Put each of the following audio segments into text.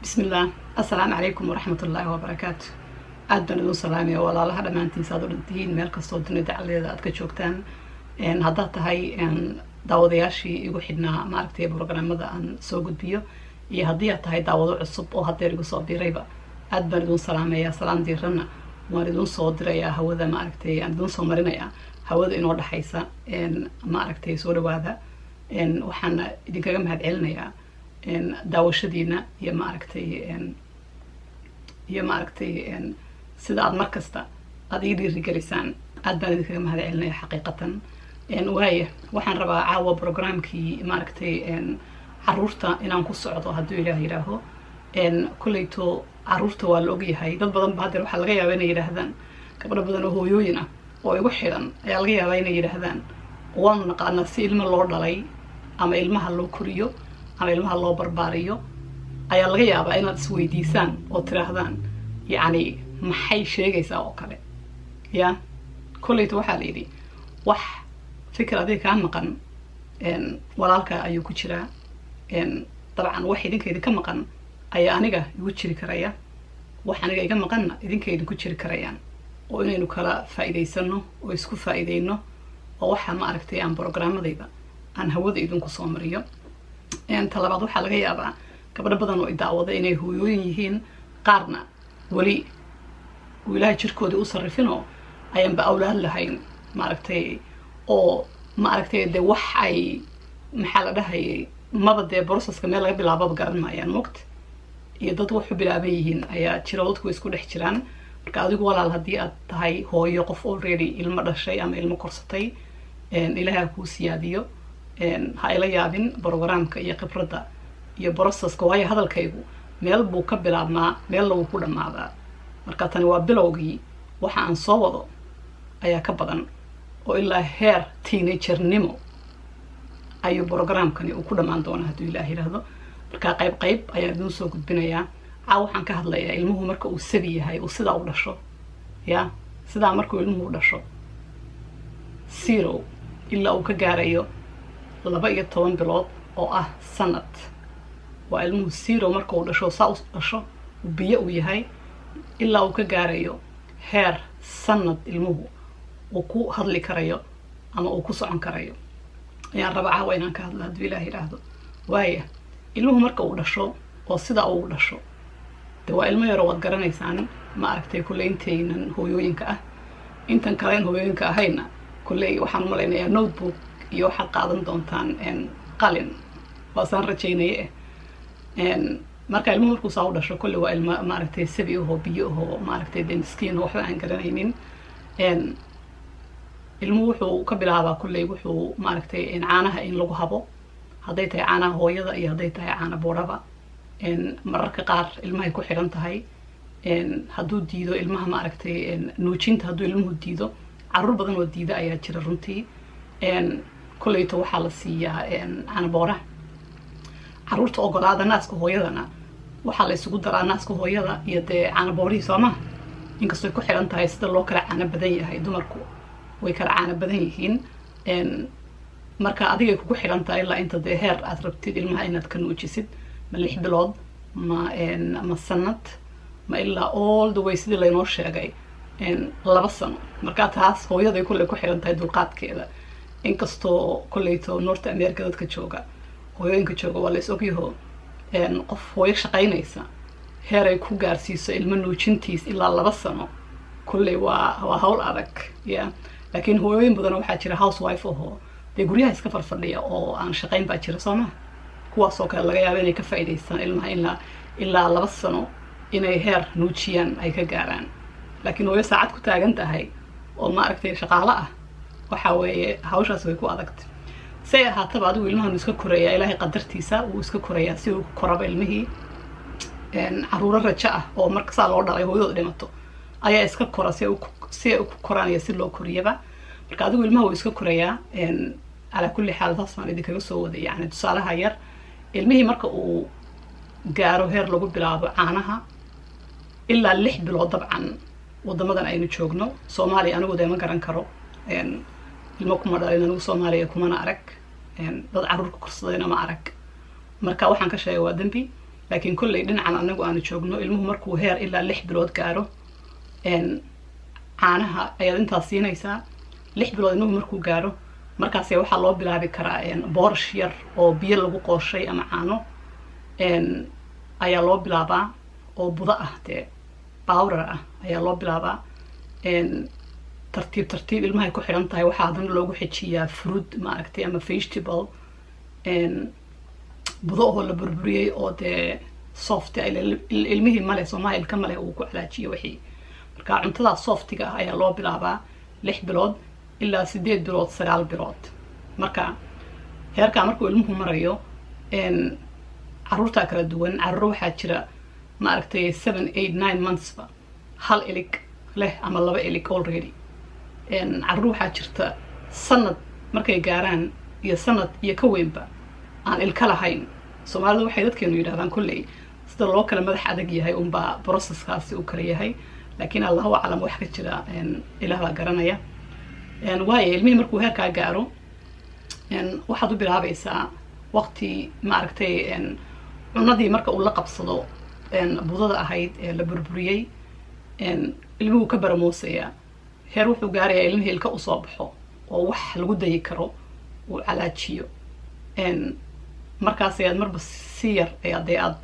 Bismillaah, assalaamu calaykum waraxmatullaahi wabarakaatu. Aad baan idin salaamaya, walaalaha dhammaantiin, saad u dhantihiin meel kastoo dunida dacaladeeda aad ka joogtaan. Haddaad tahay daawadayaashii igu xidhnaa, maaragtay, programmada aan soo gudbiyo, iyo haddii aad tahay daawado cusub oo haddeer igu soo biirayba, aad baan idin salaamayaa. Salaam diiranna waan idin soo dirayaa hawada, maaragtay, aan idin soo marinayaa hawada inoo dhexaysa. Maaragtay, soo dhawaada. Waxaana idinkaga mahad celinayaa daawashadiina iyo maaragtay sida aad mar kasta aada ii dhiirigelisaan. Aad baan idinkaga mahad celinaya xaqiiqatan. Waaya, waxaan rabaa caawa programkii, maaragtay, caruurta inaan ku socdo, hadduu Ilaah yidhaaho. Kolleyto caruurta waa la ogyahay, dad badan ba haddeer waxaa laga yaabaa inay yidhaahdaan, gabdho badan oo hooyooyin ah oo igu xidhan ayaa laga yaabaa inay yidhaahdaan, "Waanu naqaanaa si ilmo loo dhalay ama ilmaha loo koriyo ama ilmaha loo barbaariyo." Ayaa laga yaabaa inaad isweydiisaan oo tiraahdaan, "Yacni maxay sheegaysaa?" oo kale. Ya, kolleyta waxaa la yidhi, wax fikir adiga kaa maqan walaalka ayuu ku jiraa. Dabcan wax idinka idinka maqan ayaa aniga igu jiri karaya, wax aniga iga maqanna idinka idinku jiri karayaan, oo inaynu kala faa'iidaysano oo isku faa'iideyno oo waxaa, maaragtay, aan programmadayda aan hawada idinku soo mariyo. Talabaad, waxaa laga yaabaa gabdho badan oo idaawada inay hooyooyin yihiin, qaarna weli uu Ilaahay jirkoodii u sarrifinoo ayaanba awlaad lahayn, maaragtay, oo maaragtay dee wax ay, maxaa la dhahayay, maba dee processka meel laga bilaababa garan maayaan, mogta, iyo dad waxu bilaaban yihiin ayaa jira. Dadku way isku dhex jiraan. Marka adigu, walaal, haddii aad tahay hooyo, qof already ilmo dhashay ama ilmo korsatay, Ilaahay ha kuu siyaadiyo. Ha ila yaabin programka iyo khibradda iyo processka, waayo hadalkaygu meel buu ka bilaabmaa, meelna wuu ku dhammaadaa. Marka tani waa bilowgii. Waxa aan soo wado ayaa ka badan, oo ilaa heer teenagernimo ayuu programkani uu ku dhammaan doonaa, hadduu Ilaah yidhaahdo. Marka qayb qayb ayaan idiin soo gudbinayaa. Caaw waxaan ka hadlayaa ilmuhu marka uu sabi yahay, uu sidaa u dhasho. Ya, sidaa markuu ilmuhu u dhasho, 0 ilaa uu ka gaarayo 12 bilood oo ah sanad. Waa ilmuhu 0 marka uu dhasho, saa u dhasho, biyo uu yahay, ilaa uu ka gaarayo heer sanad ilmuhu uu ku hadli karayo ama uu ku socon karayo, ayaan raba caawa inaan ka hadlo, hadduu Ilaah yidhaahdo. Waaya, ilmuhu marka uu dhasho oo sidaa uu dhasho, de waa ilmo yaro, waad garanaysaan, ma aragtay, kulley intaynan hooyooyinka ah. Intan kaleyn hooyooyinka ahayna, kulley waxaan umalaynayaa notebook iyo waxaad qaadan doontaan qalin, waasaan rajaynaya. Eh, marka ilmuhu markuu saa u dhasho, kolley waa ilmo, maaragtay, sabi ahoo biyo ahoo, maaragtay, dee miskiin oo waxba aan garanaynin. Ilmuhu wuxuu ka bilaabaa, kolley wuxuu, maaragtay, caanaha in lagu habo, hadday tahay caanaha hooyada iyo hadday tahay caana boodhaba. Mararka qaar ilmahay ku xidhan tahay. Hadduu diido ilmaha, maaragtay, nuujinta, hadduu ilmuhu diido, caruur badan oo diida ayaa jira runtii, kolleyta waxaa la siiyaa caana boora. Caruurta ogolaada naaska hooyadana waxaa la isugu daraa naaska hooyada iyo dee caana boorihii, soo maha? Inkastoy ku xidhan tahay sida loo kala caano badan yahay, dumarku way kala caano badan yihiin. Marka adigay kugu xidhan tahay ilaa inta dee heer aad rabtid ilmaha inaad ka nuujisid, ma 6 bilood, ma sanad, ma ilaa all the way, sidii laynoo sheegay, 2 sano. Marka taas hooyaday kulley ku xidhan tahay dulqaadkeeda. Inkastoo kolleyto North America dadka jooga, hooyooyinka jooga, waa la is ogyaho, qof hooyo shaqaynaysa heer ay ku gaarsiiso ilmo nuujintiis ilaa 2 sano, kolley waa hawl adag ya. Laakiin hooyooyin badan waxaa jira housewife ahoo dee guryaha iska farfadhiya oo aan shaqayn baa jira, soo ma? Kuwaasoo kale laga yaaba inay ka faa'iidaystaan ilmaha ilaa 2 sano inay heer nuujiyaan ay ka gaaraan. Laakiin hooyo saacad ku taagan tahay oo, maaragtay, shaqaalo ah, waxa weeye hawshaas way ku adagtay. Say ahaataba, adigu ilmahan iska korayaa, Ilaahay qadartiisa wuu iska korayaa. Si uu ku koraba ilmihii, caruuro rajo ah oo marka saa loo dhalay hooyadood dhimato ayaa iska kora, si ay ku koraan iyo si loo koriyaba. Marka adigu ilmaha wuu iska korayaa. Calaa kulli xaal, taas baan idinkaga soo waday, yani tusaalaha yar. Ilmihii marka uu gaaro heer lagu bilaabo caanaha ilaa 6 bilood, dabcan wadamadan aynu joogno, Soomaaliya anigu dee ma garan karo, ilmo kuma dhalin anigu Soomaaliya, kumana arag, dad carruur ku korsadayna ma arag. Marka waxaan ka sheegay waa dembi. Laakiin kolley dhinacan anagu aanu joogno, ilmuhu markuu heer ilaa 6 bilood gaaro, caanaha ayaad intaas siinaysaa. 6 bilood ilmuhu markuu gaaro, markaas waxaa loo bilaabi karaa boorash yar oo biyo lagu qooshay ama caano ayaa loo bilaabaa, oo budo ah, dee powder ah ayaa loo bilaabaa. Tartiib tartiib ilmahay ku xidhan tahay. Waxaa haddana loogu xejiyaa fruit, maaragtay, ama vegetable budo oo la burburiyey oo dee soft. Ilmihii male soomaha, ilka male uu ku calaajiyo wixii. Marka cuntadaa softiga ah ayaa loo bilaabaa 6 bilood ilaa 8 bilood, 9 bilood. Marka heerkaa markuu ilmuhu marayo, caruurtaa kala duwan. Caruur waxaa jira, maaragtay, 7, 8, 9 monthsba hal ilig leh ama laba ilig already. Caruur waxaa jirta sanad markay gaaraan iyo sanad iyo ka weynba aan ilka lahayn. Soomaalidu waxay dadkeenu yidhahdaan, kolley sida loo kala madax adag yahay unbaa processkaasi uu kala yahay, laakiin Allahu aclam, wax ka jira Ilaah baa garanaya. Waayo, ilmihii markuu heerkaa gaaro, waxaad u bilaabaysaa waqti, maaragtay, cunadii marka uu la qabsado budada ahayd ee la burburiyey, ilmuhu ka baramoosayaa. Heer wuxuu gaarayaa ilmihii ilka usoo baxo oo wax lagu dayi karo uu calaajiyo. Markaas ayaad marba si yar ayaa dee aad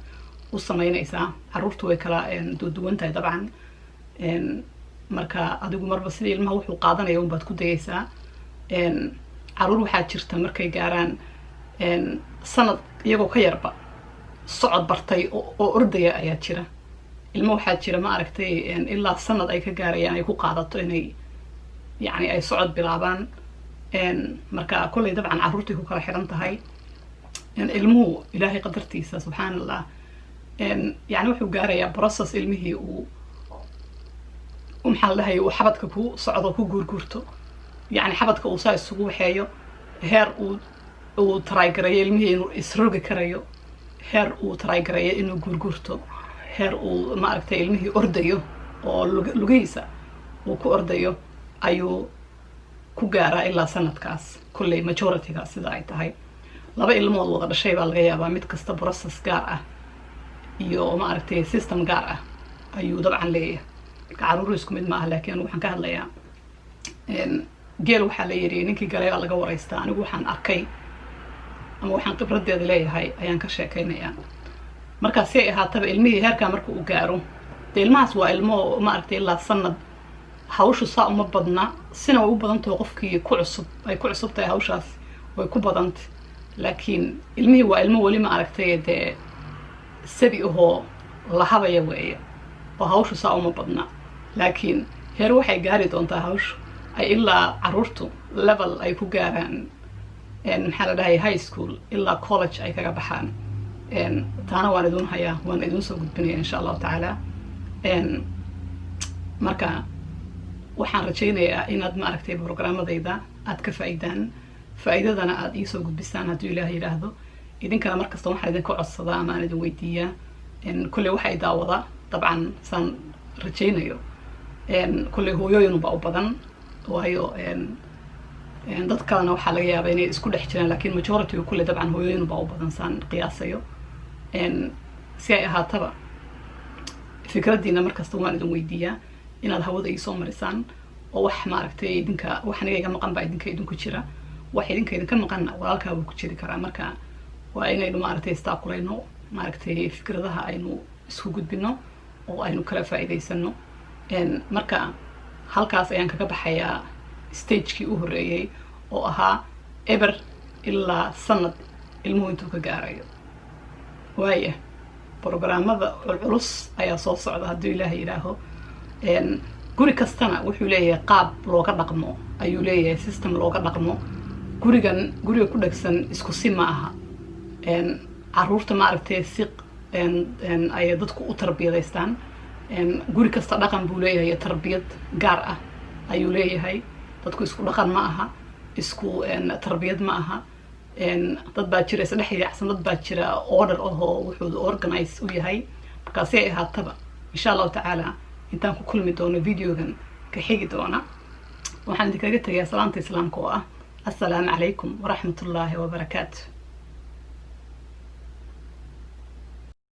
u samaynaysaa. Caruurtu way kala duwan tahay dabcan. Marka adigu marba sidii ilmaha wuxuu qaadanaya unbaad ku dayaysaa. Caruur waxaa jirta markay gaaraan sanad, iyagoo ka yarba socod bartay oo ordaya ayaa jira. Ilmo waxaa jira, ma aragtay, ilaa sanad ay ka gaarayaan ay ku qaadato inay yacni ay socod bilaabaan. Marka kolley dabcan carruurtay ku kala xidhan tahay. Ilmuhu Ilaahay qadartiisa, subxaan Allah, yani wuxuu gaarayaa process ilmihii uu, maxaa la dhahay, uu xabadka ku socdo, ku guurguurto, yani xabadka uu saa isugu waxeeyo, heer uu trygareeyo ilmihii inuu isrogi karayo, heer uu trygareeyo inuu guurguurto, heer uu, maaragtay, ilmihii ordayo oo lugihiisa uu ku ordayo ayuu ku gaaraa ilaa sanadkaas. Kolley majoritygaas sida ay tahay, laba ilmood wada dhashay baa laga yaabaa mid kasta process gaar ah iyo, maaragtay, system gaar ah ayuu dabcan leeyahay. Marka carruuru isku mid maaha, laakiin anigu waxaan ka hadlayaa geel waxaa la yidhi ninkii galay baa laga waraystaa. Anigu waxaan arkay ama waxaan khibradeeda leeyahay ayaan ka sheekaynayaa. Marka si ay ahaataba, ilmihii heerkaa marka uu gaaro, dee ilmahaas waa ilmo, maaragtay, ilaa sanad hawshu saa uma badna. Sina way u badantaho, qofkii ku cusub ay ku cusub tahay hawshaas way ku badantay, laakiin ilmihii waa ilmo weli, ma aragtay, dee sabi ahoo lahabaya weeye oo hawshu saa uma badna. Laakiin heer waxay gaari doontaa hawshu ay ilaa caruurtu level ay ku gaaraan, maxaa la dhahay, high school ilaa college ay kaga baxaan. Taana waan idin hayaa, waan idin soo gudbinaya insha Allahu tacaala. Marka waxaan rajaynayaa inaad, maaragtay, programmadayda aad ka faa'iidaan, faa'iidadana aad iisoo gudbisaan hadduu Ilaah yidhaahdo. Idinkana markasta waxaan idinka codsadaa ama aan idin weydiiyaa, kolley waxa i daawada dabcan saan rajaynayo kolley hooyooyinunbaa u badan, waayo dad kalena waxaa laga yaabaa inay isku dhex jiraan, lakin majority kulle dabcan hooyooyinunbaa u badan saan qiyaasayo. Si ay ahaataba, fikraddiina markasta waan idin weydiiyaa inaad hawada iisoo marisaan oo wax, maaragtay, idinka wax aniga iga maqan baa idinka idinku jira, wax idinka idinka maqanna walaalkaa wuu ku jiri karaa. Marka waa inaynu, maaragtay, istaakulayno, maaragtay, fikradaha aynu isku gudbino oo aynu kala faa'iidaysano. Marka halkaas ayaan kaga baxayaa stagekii u horreeyey oo ahaa eber ilaa sanad ilmuhu intuu ka gaarayo. Waaya, programmada culculus ayaa soo socda hadduu Ilaahay yidhaaho. Guri kastana wuxuu leeyahay qaab looga dhaqmo ayuu leeyahay, system looga dhaqmo. Gurigan guriga ku dhegsan isku si ma aha. Caruurta, maaragtay, si ayay dadku u tarbiyadaystaan. Guri kasta dhaqan buu leeyahay iyo tarbiyad gaar ah ayuu leeyahay. Dadku isku dhaqan ma aha, isku tarbiyad ma aha. Dad baa jira isdhex yaacsan, dad baa jira order ahoo wuxuu organize u yahay. Markaa si ay ahaataba, insha Allahu tacaala, intaan ku kulmi doono videogan ka xigi doona, waxaan idinkaga tegayaa salaamta Islaamka oo ah assalaamu calaykum waraxmat ullaahi wabarakaatu.